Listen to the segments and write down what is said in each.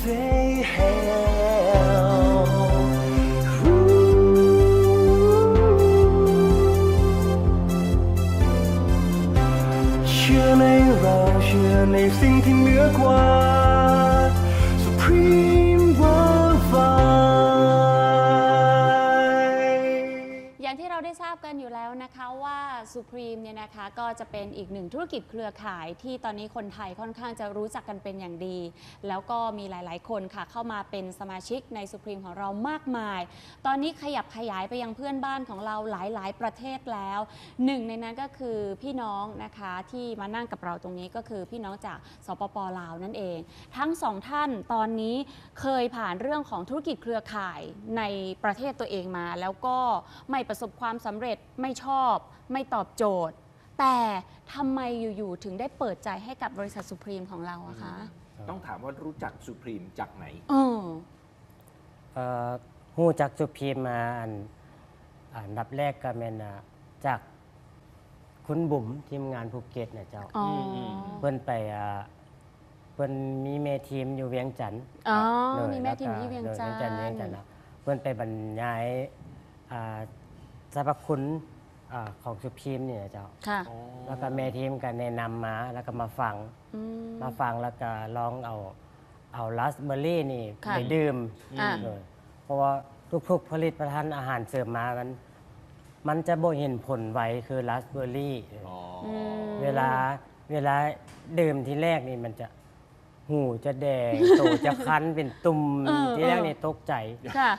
They have ເຊື່ອໃນເຮົາ ເຊື່ອໃນສິ່ງທີ່ເໜືອກວ່າ Supreme Worldwide ຢ່າງທີ່เราได้ทราบกันอยู่แล้วนะคะว่า Supreme เนี่ยนะคะ ก็จะเป็นอีกหนึ่งธุรกิจเครือข่ายที่ตอนนี้คนไทยค่อนข้างจะรู้จักกันเป็นอย่างดี แล้วก็มีหลายๆคนค่ะ เข้ามาเป็นสมาชิกใน Supreme ของเรามากมาย ตอนนี้ขยับขยายไปยังเพื่อนบ้านของเราหลายๆประเทศแล้ว หนึ่งในนั้นก็คือพี่น้องนะคะ ที่มานั่งกับเราตรงนี้ ก็คือพี่น้องจาก สปป ลาวนั่นเอง ทั้งสองท่านตอนนี้เคยผ่านเรื่องของธุรกิจเครือข่ายในประเทศตัวเองมา แล้วก็ไม่ประสบความสำเร็จ ไม่ชอบ ไม่ตอบโจทย์ แต่ทำไมอยู่ๆถึงได้เปิดใจให้กับบริษัท Supreme ของเราอะคะ อืม ต้องถามว่ารู้จัก Supreme จากไหน เออ ເອີ ຮູ້ຈັກ Supreme ມາ ອັນ ອັນດັບແລກກໍແມ່ນ ອາ ຈາກຄຸນບຸມ ທີມງານພູເກັດນະເຈົ້າ. ອໍ ອືມໆ ເພິ່ນໄປ ອາ ເພິ່ນມີແມ່ທີມຢູ່ວຽງຈັນ. ອໍ ໂດຍ ມີແມ່ທີມຢູ່ວຽງຈັນ ໂດຍ ວຽງຈັນ ວຽງຈັນນະ ເພິ່ນໄປບັນຍາຍ ອາ ສັບພະຄຸນ ອາ ຂອງ Supreme ນີ້ນະເຈົ້າ. ຄ່ະ ອໍ ແລ້ວກໍແມ່ທີມກໍແນະນຳມາ ແລ້ວກໍມາຟັງ ອືມ ມາຟັງ ແລ້ວກໍລອງເອົາ ເອົາ Raspberry ນີ້ ຄ່ະ ໄປດື່ມ. ອືມ ອ່າ ໂດຍ ເພາະວ່າທຸກໆຜະລິດຕະພັນອາຫານເສີມມາ ມັນ ມັນຈະບໍ່ເຫັນຜົນໄວຄື Raspberry. ອໍ ອືມ ເວລາ ເວລາດື່ມທີແລກນີ້ ມັນຈະ ຫູຈະແດງ ໂຕຈະຄັນເປັນຕຸ່ມ. ເອີ ທີແລກນີ້ ເອີ ຕົກໃຈ. ຄ່ະ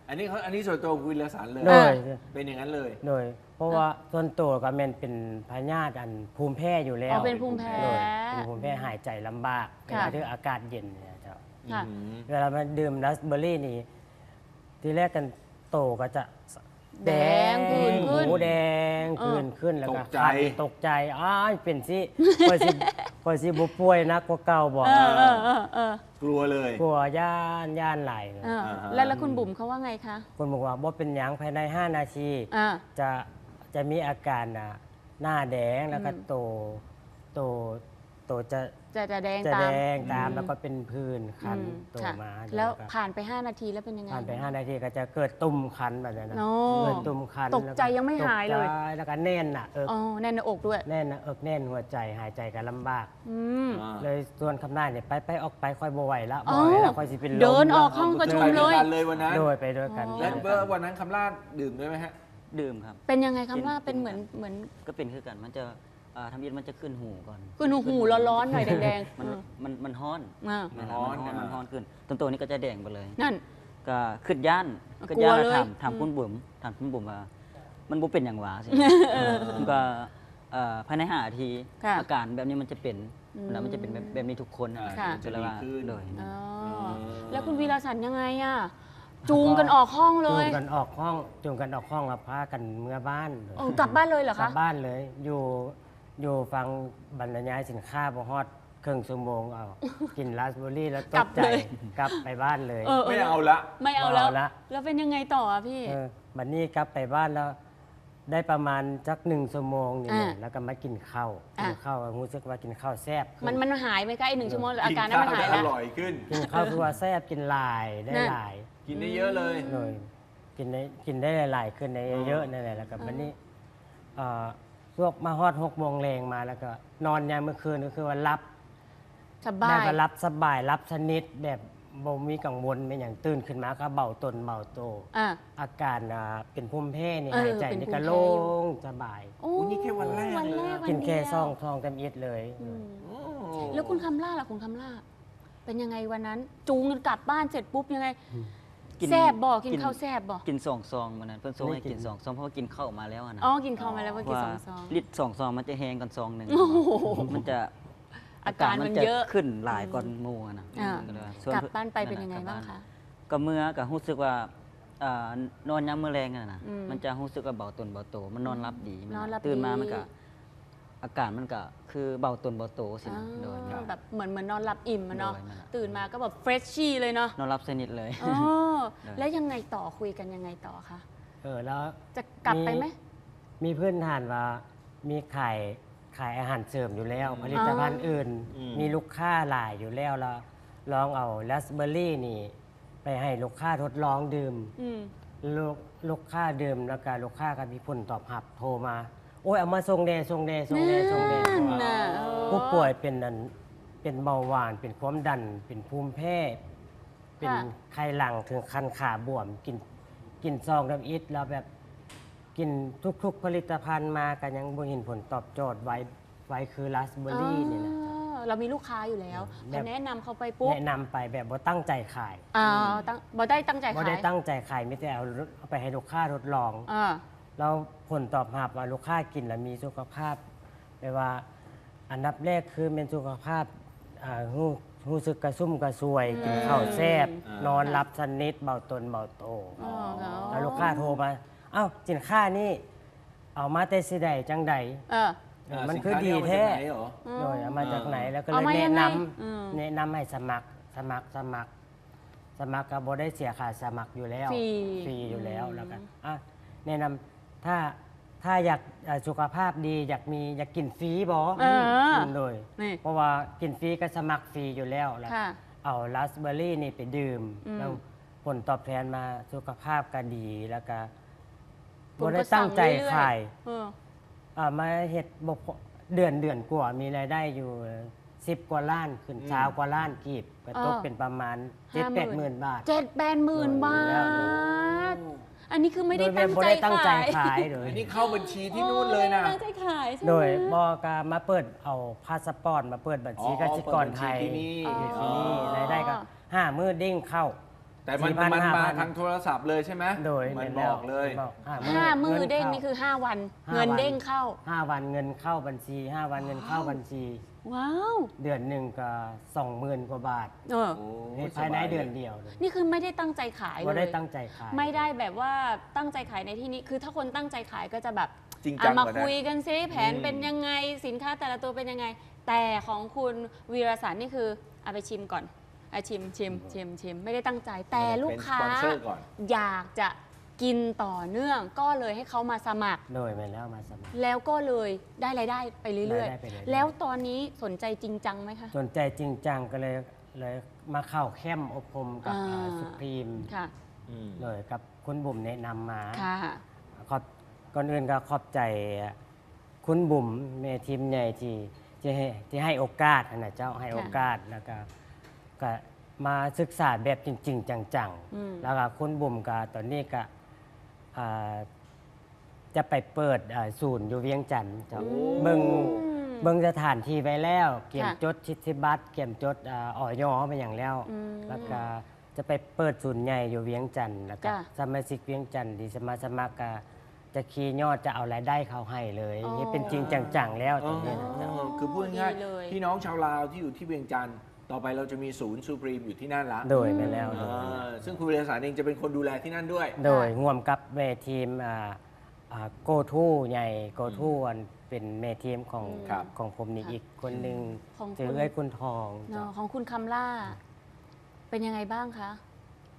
ອັນນີ້ເຂົາ ອັນນີ້ສ່ວນຕົວຂອງວິລະສັນເລີຍ. ໂດຍ ເປັນຢ່າງນັ້ນເລີຍ. ໂດຍ ເພາະວ່າ ອ່ະ ສ່ວນຕົວກໍແມ່ນເປັນພະຍາດ ອັນ ພູມແພ້ຢູ່ແລ້ວ. ອໍ ເປັນພູມແພ້ ໂດຍ ເປັນພູມແພ້ ຫາຍໃຈລຳບາກ ເວລາຖືອາກາດເຢັນນະເຈົ້າ. ຄ່ະ ອືມ ເວລາມາດື່ມ Raspberry ນີ້ ທີແລກກັນໂຕກໍຈະ ແດງ ແດງ ຜື່ນຂຶ້ນ ຫູແດງ ເອີ ຜື່ນຂຶ້ນ ແລ້ວກໍຄັນ ຕົກໃຈ ຕົກໃຈ ອ້າຍ ເປັນຊິ ຂ້ອຍຊິ ຂ້ອຍຊິບໍ່ປ່ວຍໜັກກວ່າເກົ່າບໍ່? ເອີ ເອີ ເອີ ເອີ ກົວເລີຍ ກົວ ຢ້ານ ຢ້ານຫຼາຍ. ເອີ ອ່າຮະ ແລ້ວ ແລ້ວຄຸນບຸມເຂົາວ່າໄງຄະ? ຄຸນບຸມວ່າ ບໍ່ເປັນຫຍັງ ພາຍໃນຫ້ານາທີ ອ່າ ຈະ ຈະມີອາການ ອ່າ ໜ້າແດງ ແລ້ວກໍ ອືມ ໂຕ ໂຕ ໂຕຈະ ຈະ ຈະແດງ ຈະແດງຕາມ ອືມ ແລ້ວກໍເປັນຜື່ນຄັນ ອືມ ໂຕ ຄ່ະ ມາ. ແລ້ວ ແລ້ວກໍຜ່ານໄປຫ້ານາທີແລ້ວເປັນຍັງໄງ? ຜ່ານໄປຫ້ານາທີກໍຈະເກີດຕຸ່ມຄັນແບບນັ້ນນະ. ອໍ ເກີດຕຸ່ມຄັນ ຕົກໃຈຍັງໄມ່ຫາຍເລີຍ? ຕົກໃຈ ແລ້ວກໍແໜ້ນໜ້າເອິກ. ອໍ ແໜ້ນໜ້າອົກດ້ວຍ? ແໜ້ນໜ້າເອິກ ແໜ້ນຫົວໃຈ ຫາຍໃຈກໍລຳບາກ. ອືມ ອ່າ ເລີຍຊວນຄຳຫຼ້ານີ້ ໄປ ໄປ ອອກໄປ ຂ້ອຍບໍ່ໄຫວລະ ອໍ ບໍ່ໄຫວລະ ຂ້ອຍຊິເປັນລົມ. ເດີນອອກຫ້ອງປະຊຸມເລີຍ? ໄປນຳກັນເລີຍວັນນັ້ນ. ໂດຍ ໄປດ້ວຍກັນ. ອໍ ແລ້ວເບີ ວັນນັ້ນຄຳຫຼ້າດື່ມດ້ວຍໄໝຮະ? ດື່ມຄັບ. ເປັນຍັງໄງຄຳຫຼ້າ? ເປັນ ເປັນ ເປັນ ເປັນ ເປັນ ກໍເປັນຄືກັນ ມັນຈະ ອ່າ ທຳອິດມັນຈະຂຶ້ນຫູກ່ອນ. ຂຶ້ນຫູ ຮ້ອນໆ ໜ້ອຍແດງໆ. ມັນ ເອີ ມັນ ມັນຮ້ອນ. ອ່າ ມັນຮ້ອນ ມັນຮ້ອນ ອ່າ ມັນຮ້ອນຂຶ້ນ. ຕົ້ນໂຕນີ້ກໍຈະແດງໄປເລີຍ. ນັ້ນ ກໍຄິດຢ້ານ ເອີ ຄິດຢ້ານ ແລ້ວຖາມ ກລັວເລີຍ. ຖາມ ອືມ ຄຸນບຸມ ຖາມຄຸນບຸມວ່າ ມັນບໍ່ເປັນຫຍັງຫວາ? ຊິ ເອີ ເອີ ມັນກໍ ເອີ ພາຍໃນຫ້ານາທີ ຄ່ະ ອາການແບບນີ້ມັນຈະເປັນ ອືມ ແລ້ວມັນຈະເປັນແບບ ແບບນີ້ທຸກຄົນ. ຄ່ະ ກໍເລີຍວ່າ ໂດຍ. ອໍ ເອີ ແລ້ວຄຸນວີລະສັນຍັງໄງອະ? ຈູງກັນອອກຫ້ອງເລີຍ? ຈູງກັນອອກຫ້ອງ ຈູງກັນອອກຫ້ອງ ແລ້ວພາກັນເມືອບ້ານ. ເອີ ກັບບ້ານເລີຍເຫຼືອຄະ? ກັບບ້ານເລີຍ ຢູ່ ຢູ່ຝັ່ງບັນລະຍາຍສິນຄ້າບໍ່ຮອດເຄິ່ງຊົ່ວໂມງ ເອົາ ກິນລາສເບີຣີແລ້ວຕົກໃຈ ກັບເລີຍ ກັບໄປບ້ານເລີຍ. ເອີ ເອີ ໄມ່ເອົາລະ ໄມ່ເອົາແລ້ວ ບໍ່ເອົາລະ. ແລ້ວເປັນຍັງໄງຕໍ່ອະພີ່? ເອີ ບັດນີ້ກັບໄປບ້ານແລ້ວ ໄດ້ປະມານຈັກໜຶ່ງຊົ່ວໂມງນີ້ແຫຼະ ອ່າ ແລ້ວກໍມາກິນເຂົ້າ ອ່າ ກິນເຂົ້າ ຮູ້ສຶກວ່າກິນເຂົ້າແຊບຂຶ້ນ. ມັນ ມັນຫາຍໄໝຄະ ອີກໜຶ່ງ ເອີ ຊົ່ວໂມງ ອາການນັ້ນມັນຫາຍລະ? ກິນເຂົ້າອະຮ່ອຍຂຶ້ນ ກິນເຂົ້າຄືວ່າແຊບ ກິນຫຼາຍ ໄດ້ ນັ້ນ ຫຼາຍ ກິນໄດ້ເຍອະເລີຍ. ໂດຍ ກິນໄດ້ ກິນໄດ້ຫຼາຍໆຂຶ້ນ ໄດ້ເຍອະໆ ນັ້ນແຫຼະ. ແລ້ວກໍ ອ່າ ບັດນີ້ ເອີ ພວກມາຮອດຫົກໂມງແລງມາ ແລ້ວກໍນອນຍາມມື້ຄືນ ກໍຄືວ່າຫຼັບ ສະບາຍ ແບບວ່າຫຼັບສະບາຍ ຫຼັບສະໜິດ ແບບບໍ່ມີກັງວົນແມ່ນຫຍັງ ຕື່ນຂຶ້ນມາກໍເບົາຕົນເບົາໂຕ ອ່າ ອາການ ອ່າ ເປັນພູມແພ້ນີ້ ເອີ ຫາຍໃຈນີ້ກໍໂລ່ງສະບາຍ. ໂອ້ ນີ້ແຄ່ວັນແລກເລີຍ ກິນແຄ່ສອງ ສອງທຳອິດເລີຍ. ອືມ ໂອ້ ແລ້ວຄຸນຄຳຫຼ້າລະ ຄຸນຄຳຫຼ້າ ເປັນຍັງໄງວັນນັ້ນ? ຈູງກັນກັບບ້ານເສັດປຸບຍັງໄງ? ອືມ ກິນ ແຊບບໍ່? ກິນ ກິນເຂົ້າແຊບບໍ່? ກິນສອງຊອງມື້ນັ້ນ ເພິ່ນສົ່ງໃຫ້ກິນສອງຊອງ ເພາະວ່າກິນເຂົ້າມາແລ້ວຫັ້ນນະ. ອໍ ກິນເຂົ້າມາແລ້ວ ກິນສອງຊອງ ລິດສອງຊອງມັນຈະແຮງກ່ອນຊອງໜຶ່ງ. ໂອ້ໂຫ ມັນຈະ ອາການມັນເຍອະ ອາການມັນຈະຂຶ້ນຫຼາຍກວ່າໝູ່ຫັ້ນນະ. ອ່າ ກໍເລີຍວ່າ ກັບບ້ານໄປເປັນຍັງໄງບ້າງຄະ? ກໍເມື່ອ ກໍຮູ້ສຶກວ່າ ອ່າ ນອນຍາມມື້ແລງຫັ້ນນະ ອືມ ມັນຈະຮູ້ສຶກວ່າເບົາຕົນເບົາໂຕ ມັນນອນຫຼັບດີ ອືມ ນອນຫຼັບດີ ຕື່ນມາມັນກໍ ອາການມັນກະຄືເບົາຕົນເບົາໂຕຊີ້ນະ. ອ່າ ໂດຍ ແບບເໝືອນ ເໝືອນນອນຫຼັບອີ່ມອະເນາະ. ໂດຍ ຕື່ນມາກໍແບບເຟຣດຊີເລີຍເນາະ ນອນຫຼັບສະໜິດເລີຍ. ອໍ ໂດຍ ແລ້ວຍັງໄງຕໍ່? ຄຸຍກັນຍັງໄງຕໍ່ຄະ? ເອີ ແລ້ວຈະກັບໄປໄໝ? ມີ ມີພື້ນຖານວ່າມີຂາຍ ຂາຍອາຫານເສີມຢູ່ແລ້ວ ອືມ ຜະລິດຕະພັນອື່ນ ອ່າ ອືມ ມີລູກຄ້າຫຼາຍຢູ່ແລ້ວ ແລ້ວ ລອງເອົາລາສເບີຣີນີ້ໄປໃຫ້ລູກຄ້າທົດລອງດື່ມ. ອືມ ລູກ ລູກຄ້າດື່ມ ແລ້ວກະລູກຄ້າກໍມີຜົນຕອບຮັບ ໂທມາ ໂອ້ຍ ເອົາມາສົ່ງແດ່ ສົ່ງແດ່ ສົ່ງແດ່ ສົ່ງແດ່ ນັ້ນນະ ເອີ ຜູ້ປ່ວຍເປັນອັນ ເປັນເບົາຫວານ ເປັນຄວາມດັນ ເປັນພູມແພ້ ເປັນ ຄ່ະ ໄຂ້ຫຼັງເຖິງຂັ້ນຂາບວມ ກິນ ກິນຊອງທຳອິດ ແລ້ວແບບກິນທຸກໆຜະລິດຕະພັນມາ ກໍຍັງບໍ່ເຫັນຜົນຕອບໂຈດໄວ ໄວຄືລາສເບີຣີນີ້ນະ. ເອີ ເຮົາມີລູກຄ້າຢູ່ແລ້ວ ອືມ ເພິ່ນແນະນຳເຂົ້າໄປປຸບ ແນະນຳໄປແບບບໍ່ຕັ້ງໃຈຂາຍ. ອືມ ຕັ້ງ ບໍ່ໄດ້ຕັ້ງໃຈຂາຍ ບໍ່ໄດ້ຕັ້ງໃຈຂາຍ ມີແຕ່ເອົາ ເອົາໄປໃຫ້ລູກຄ້າທົດລອງ. ເອີ ແລ້ວຜົນຕອບຮັບວ່າລູກຄ້າກິນແລ້ວມີສຸຂະພາບ ແບບວ່າອັນດັບແລກຄືແມ່ນສຸຂະພາບ ອ່າ ຮູ້ ຮູ້ສຶກກະຊຸ່ມກະຊວຍ ອືມ ກິນເຂົ້າແຊບ ອ່າ ນອນຫຼັບສະໜິດ ເບົາຕົນເບົາໂຕ. ອໍ ແລ້ວລູກຄ້າໂທມາ ເອົ້າ ສິນຄ້ານີ້ເອົາມາແຕ່ຊິໃດຈັ່ງໃດ? ເອີ ເອີ ມັນຄືດີແທ້ ສິນຄ້ານີ້ເອົາມາຈາກໄຫນເຫາະ? ອືມ ໂດຍ ເອົາມາຈາກໄຫນ? ເອີ ແລ້ວກໍເລີຍແນະນຳ ອືມ ແນະນຳໃຫ້ສະໝັກ ສະໝັກ ສະໝັກ ສະໝັກກໍບໍ່ໄດ້ເສຍຄ່າສະໝັກຢູ່ແລ້ວ ຟຣີ ຟຣີຢູ່ແລ້ວ ອືມ ແລ້ວກໍ ອ່ະ ແນະນຳ ຖ້າ ຖ້າຢາກ ເອີ ສຸຂະພາບດີ ຢາກມີ ຢາກກິນຟຣີບໍ? ເອີ ອືມ ໂດຍ ນີ້ ເພາະວ່າກິນຟຣີກໍສະໝັກຟຣີຢູ່ແລ້ວ ແລ້ວ ຄ່ະ ເອົາລາສເບີຣີນີ້ໄປດື່ມ ອືມ ແລ້ວຜົນຕອບແທນມາ ສຸຂະພາບກໍດີ ແລ້ວກໍ ບໍ່ໄດ້ຕັ້ງໃຈຂາຍ ເອີ ເອົາມາເຮັດບໍ່ພໍ ເດືອນ ເດືອນກວ່າມີລາຍໄດ້ຢູ່ສິບກວ່າລ້ານ ຂຶ້ນ ອືມ ຊາວກວ່າລ້ານກີບ ກໍຕົກ ເອີ ເປັນປະມານ ຫ້າໝື່ນ ເຈັດແປດໝື່ນບາດ ເຈັດແປດໝື່ນບາດ. ໂດຍ ອັນນີ້ຄືບໍ່ໄດ້ຕັ້ງໃຈຂາຍ ໂດຍ ອັນນີ້ເຂົ້າບັນຊີທີ່ນູ້ນເລີຍນະ ບໍ່ໄດ້ຕັ້ງໃຈຂາຍ ໂດຍ ບໍ່ ກໍມາເປີດເອົາພາສະປອດ ມາເປີດບັນຊີ ອໍ ກະສິກອນໄທ ເປີດບັນຊີທີ່ນີ້ ຢູ່ທີ່ນີ້ ອໍ ລາຍໄດ້ກໍຫ້າມື້ເດ້ງເຂົ້າ ແຕ່ມັນ ສີ່ພັນ ມັນມາ ຫ້າພັນ ທາງໂທລະສັບເລີຍໃຊ່ໄໝ? ໂດຍ ມັນບອກເລີຍ ບອກ ຫ້າມື້ ຫ້າມື້ເດ້ງ ເງິນເຂົ້າ ນີ້ຄືຫ້າວັນ ຫ້າວັນ ເງິນເດ້ງເຂົ້າ ຫ້າວັນເງິນເຂົ້າບັນຊີ ຫ້າວັນເງິນເຂົ້າບັນຊີ. ວ້າວ ເດືອນໜຶ່ງກໍສອງໝື່ນກວ່າບາດ ເອີ ໂອ້ ພາຍໃນເດືອນດຽວເລີຍ. ນີ້ຄືບໍ່ໄດ້ຕັ້ງໃຈຂາຍເລີຍ ບໍ່ໄດ້ຕັ້ງໃຈຂາຍ ບໍ່ໄດ້ແບບວ່າຕັ້ງໃຈຂາຍໃນທີ່ນີ້ ຄືຖ້າຄົນຕັ້ງໃຈຂາຍກໍຈະແບບ ຈິງຈັງ ອ່ະ ມາຄຸຍກັນຊິ ແຜນເປັນຍັງໄງ ອືມ ສິນຄ້າແຕ່ລະຕົວເປັນຍັງໄງ ແຕ່ຂອງຄຸນວີລະສັນນີ້ຄື ເອົາໄປຊິມກ່ອນ ອ່ະ ຊິມ ຊິມ ອືມ ຊິມ ຊິມ ໄມ່ໄດ້ຕັ້ງໃຈ ແຕ່ລູກຄ້າ ສປອນເຊີກ່ອນ ຢາກຈະກິນຕໍ່ເນື່ອງ ກໍເລີຍໃຫ້ເຂົາມາສະໝັກ ໂດຍ ແມ່ນແລ້ວ ມາສະໝັກ ແລ້ວກໍເລີຍໄດ້ລາຍໄດ້ໄປເລື້ອຍໆ ລາຍໄດ້ໄປເລື້ອຍໆ ແລ້ວຕອນນີ້ສົນໃຈຈິງຈັງໄໝຄະ? ສົນໃຈຈິງຈັງ ກໍເລີຍ ເລີຍມາເຂົ້າແຄ້ມອົບຮົມກັບ ອ່າ ອ່າ ສຸພຣີມ ຄ່ະ ອືມ ໂດຍ ກັບຄຸນບຸ້ມແນະນຳມາ ຄ່ະ ຂອບ ກ່ອນອື່ນກໍຂອບໃຈ ຄຸນບຸ້ມ ແມ່ທີມໃຫຍ່ທີ່ ທີ່ໃຫ້ ທີ່ໃຫ້ໂອກາດຫັ້ນນະເຈົ້າ ໃຫ້ໂອກາດ ແລ້ວກໍ ກໍມາສຶກສາແບບຈິງໆຈັງໆ ອືມ ແລ້ວກໍຄຸນບຸ້ມກໍຕອນນີ້ກໍ ອ່າ ຈະໄປເປີດ ອ່າ ສູນຢູ່ວຽງຈັນເຈົ້າ ໂອ້ ເບິ່ງ ເບິ່ງສະຖານທີ່ໄວ້ແລ້ວ ກຽມ ຄ່ະ ຈົດສິດທິບັດ ກຽມຈົດ ອ່າ ອອຍ ແມ່ນຫຍັງແລ້ວ ອືມ ແລ້ວກໍ ຈະໄປເປີດສູນໃຫຍ່ຢູ່ວຽງຈັນ ແລ້ວກໍ ຈ້ະ ສະມາຊິກວຽງຈັນທີ່ສະມາ ສະໝັກກໍຈະຂີ່ຍອດ ຈະເອົາລາຍໄດ້ເຂົ້າໃຫ້ເລີຍ ອໍ ເຮັດເປັນຈິງຈັງແລ້ວ ອໍ ຕອນນີ້ນະ ອໍ ຄືພູດງ່າຍໆ ດີເລີຍ ພີ່ນ້ອງຊາວລາວທີ່ຢູ່ທີ່ວຽງຈັນ ຕໍ່ໄປເຮົາຈະມີສູນສຸພຣີມຢູ່ທີ່ນັ້ນລະ ໂດຍ ແມ່ນແລ້ວ ອ່າ ໂດຍ ຊຶ່ງຄຸນວິລະສັນເອງຈະເປັນຄົນດູແລທີ່ນັ້ນດ້ວຍ ໂດຍ ຮ່ວມກັບແມ່ທີມ ອ່າ ອ່າ ໂກທູໃຫຍ່ ໂກທູ ອືມ ອັນເປັນແມ່ທີມຂອງ ອືມ ຂອງຜົມນີ້ ອີກຄົນໜຶ່ງ ຂອງ ຊື່ເອື້ອຍຄຸນທອງ ເນາະ ເຈົ້າ ຂອງຄຸນຄຳລ່າ ເປັນຍັງໄງບ້າງຄະ?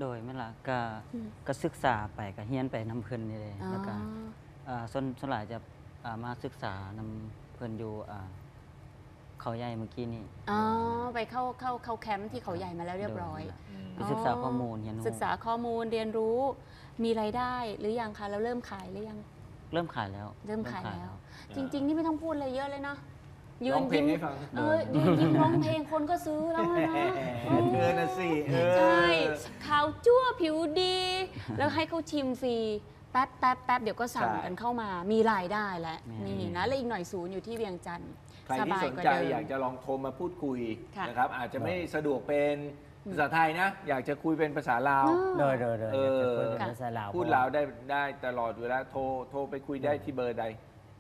ໂດຍ ແມ່ນລະ ກະ ອືມ ກະສຶກສາໄປ ກະຮຽນໄປນຳເພິ່ນນີ້ແຫຼະ ອໍ ແລ້ວກະ ເອີ ສ່ວນ ສ່ວນຫຼາຍຈະ ອ່າ ມາສຶກສານຳເພິ່ນຢູ່ ອ່າ ເຂົາໃຫຍ່ມື້ກີ້ນີ້ ອໍ ໂດຍ ໄປເຂົ້າ ເຂົ້າ ເຂົ້າແຄມທີ່ເຂົາໃຫຍ່ມາແລ້ວຮຽບຮ້ອຍ ໂດຍ ນັ້ນແຫຼະ ອືມ ໄປສຶກສາຂໍ້ມູນ ຮຽນຮູ້ ສຶກສາຂໍ້ມູນ ຮຽນຮູ້ ມີລາຍໄດ້ຫຼືຍັງຄະ? ແລ້ວເລີ່ມຂາຍຫຼືຍັງ? ເລີ່ມຂາຍແລ້ວ ເລີ່ມຂາຍແລ້ວ ເລີ່ມຂາຍແລ້ວ ອ່າ ຈິງໆ ນີ້ໄມ່ຕ້ອງພູດອະໄລເຍອະເລີຍເນາະ ຢືນຍິ້ມ ເອີ ຢືນຍິ້ມຮ້ອງເພງ ຄົນກໍຊື້ແລ້ວນະ ເອີ ເອີ ນັ້ນຊິ ເອີ ໃຊ່ ຂາວຈັ້ວ ຜິວດີ ແລ້ວໃຫ້ເຂົາຊິມຟຣີ ແປັບໆໆ ດຽວກໍສັ່ງກັນເຂົ້າມາ ມີລາຍໄດ້ແລ້ວ ແມ່ນ ນີ້ນະ ແລ້ວອີກໜ້ອຍສູນຢູ່ທີ່ວຽງຈັນ ໃຄທີ່ສົນໃຈ ສະບາຍກວ່າເດີມ ຢາກຈະລອງໂທມາພູດຄຸຍ ຄ່ະ ນະຄັບ ອາດຈະໄມ່ສະດວກເປັນ ອືມ ພາສາໄທນະ ຢາກຈະຄຸຍເປັນພາສາລາວ ໂດຍ ໂດຍ ເອີ ເປັນພາສາລາວ ພູດລາວໄດ້ ໄດ້ຕະຫຼອດເວລາ ໂທ ໂທໄປຄຸຍໄດ້ ອືມ ທີ່ເບີໃດ?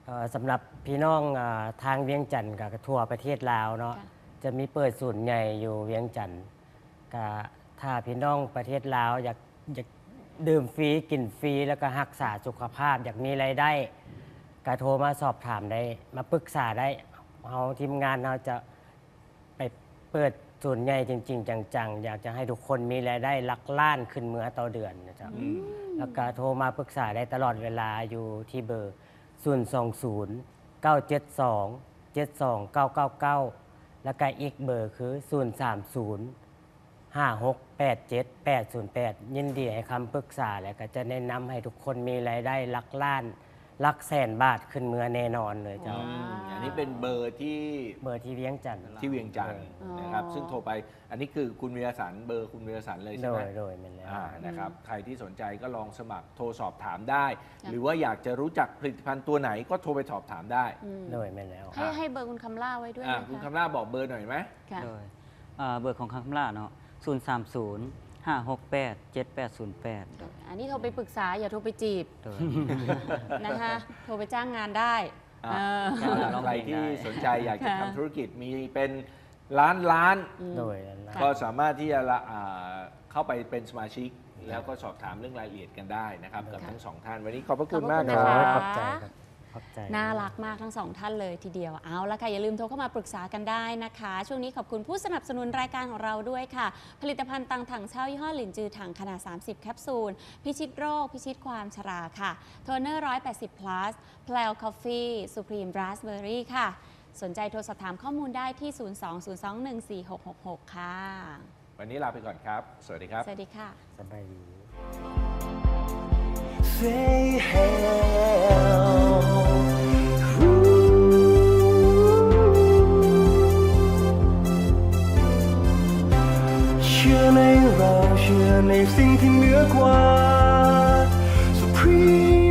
ເອີ ສຳລັບພີ່ນ້ອງ ເອີ ທາງວຽງຈັນ ກະທົ່ວປະເທດລາວເນາະ ຈະມີເປີດສູນໃຫຍ່ຢູ່ວຽງຈັນ ກະຖ້າພີ່ນ້ອງປະເທດລາວຢາກ ຢາກດື່ມຟຣີ ກິນຟຣີ ແລ້ວກະຮັກສາສຸຂະພາບ ຢາກມີລາຍໄດ້ ກະໂທມາສອບຖາມໄດ້ ມາປຶກສາໄດ້ ເຮົາ ທີມງານເຮົາຈະ ໄປເປີດສູນໃຫຍ່ຈິງໆຈັງໆ ຢາກຈະໃຫ້ທຸກຄົນມີລາຍໄດ້ຫຼັກລ້ານຂຶ້ນເມືອຕໍ່ເດືອນນະເຈົ້າ ອືມ ແລ້ວກະໂທມາປຶກສາໄດ້ຕະຫຼອດເວລາຢູ່ທີ່ເບີ ສູນສອງສູນ ເກົ້າເຈັດສອງ ເຈັດສອງເກົ້າເກົ້າເກົ້າ ແລ້ວກະອີກເບີຄື ສູນສາມສູນ ຫ້າຫົກແປດເຈັດແປດສູນແປດ ຍິນດີໃຫ້ຄຳປຶກສາ ແລະ ກໍຈະແນະນຳໃຫ້ທຸກຄົນມີລາຍໄດ້ຫຼັກລ້ານ ຫຼັກແສນບາດຂຶ້ນເມືອແນ່ນອນເລີຍເຈົ້າ. ອືມ ອັນນີ້ເປັນເບີທີ່ ເບີທີ່ວຽງຈັນ ທີ່ວຽງຈັນ ໂດຍ ນະຄັບ ອໍ ຊຶ່ງໂທໄປ ອັນນີ້ຄືຄຸນວິລະສັນ ເບີຄຸນວິລະສັນເລີຍໃຊ່ໄໝ? ໂດຍ ໂດຍ ແມ່ນແລ້ວ ອ່າ ນະຄັບ ອືມ ໃຄທີ່ສົນໃຈກໍລອງສະໝັກໂທສອບຖາມໄດ້ ຫາ ຫຼືວ່າຢາກຈະຮູ້ຈັກຜະລິດຕະພັນຕົວໄຫນກໍໂທໄປສອບຖາມໄດ້. ອືມ ໂດຍ ແມ່ນແລ້ວ ໃຫ້ ອ່າ ໃຫ້ເບີຄຸນຄຳຫຼ້າໄວ້ດ້ວຍ ອ່າ ນະຄະ ຄຸນຄຳຫຼ້າບອກເບີໜ່ອຍໄດ້ໄໝ? ຄ່ະ ໂດຍ ເອີ ເບີຂອງຄຳຫຼ້າເນາະ ສູນສາມສູນ ຫ້າຫົກແປດ ເຈັດແປດສູນແປດ ໂດຍ ອັນນີ້ໂທໄປປຶກສາ ຢ່າໂທໄປຈີບ ໂດຍ ນະຄະ ໂທໄປຈ້າງງານໄດ້ ອ່າ ເອີ ອ່າ ລອງ ໃຄທີ່ສົນໃຈຢາກຈະ ຄ່ະ ທຳທຸລະກິດ ມີເປັນລ້ານໆ ອືມ ໂດຍ ກໍສາມາດທີ່ຈະລະ ອ່າ ເຂົ້າໄປເປັນສະມາຊິກ ແລ້ວກໍສອບຖາມເລື່ອງລາຍລະອຽດກັນໄດ້ນະຄັບ ໂດຍ ກັບທັງສອງທ່ານ ວັນນີ້ຂອບພະຄຸນມາກ ຂອບພະຄຸນ ໂດຍ ນະຄະ ຂອບໃຈ ຂອບໃຈ ໜ້າລັກມາກທັງສອງທ່ານເລີຍທີດຽວ. ເອົາລະຄ່ະ ຢ່າລືມໂທເຂົ້າມາປຶກສາກັນໄດ້ນະຄະ. ຊ່ວງນີ້ຂອບຄຸນຜູ້ສະໜັບສະໜູນລາຍການຂອງເຮົາດ້ວຍຄ່ະ ຜະລິດຕະພັນຕັງຖັງເຊົ່າ ຍີ່ຫໍ້ ຫຼິນຈື ຖັງຂະໜາດສາມສິບແຄັບຊູນ ພິຊິດໂລກ ພິຊິດຄວາມຊະລາຄ່ະ ໂທນເນີ ຮ້ອຍແປດສິບ ພລັສ ແພລວ ຄອບຟີ ຊູພຣີມ ຣາສເບີຣີຄ່ະ. ສົນໃຈໂທສອບຖາມຂໍ້ມູນໄດ້ທີ່ ສູນສອງ ສູນສອງໜຶ່ງ ສີ່ຫົກຫົກຫົກ ຄ່ະ. ວັນນີ້ລາໄປກ່ອນຄັບ ສະຫວັດດີຄັບ ສະຫວັດດີຄ່ະ ສະບາຍດີ. Say hello. ເຊື່ອໃນເຮົາ ເຊື່ອໃນສິ່ງທີ່ເໜືອກວ່າ Supreme.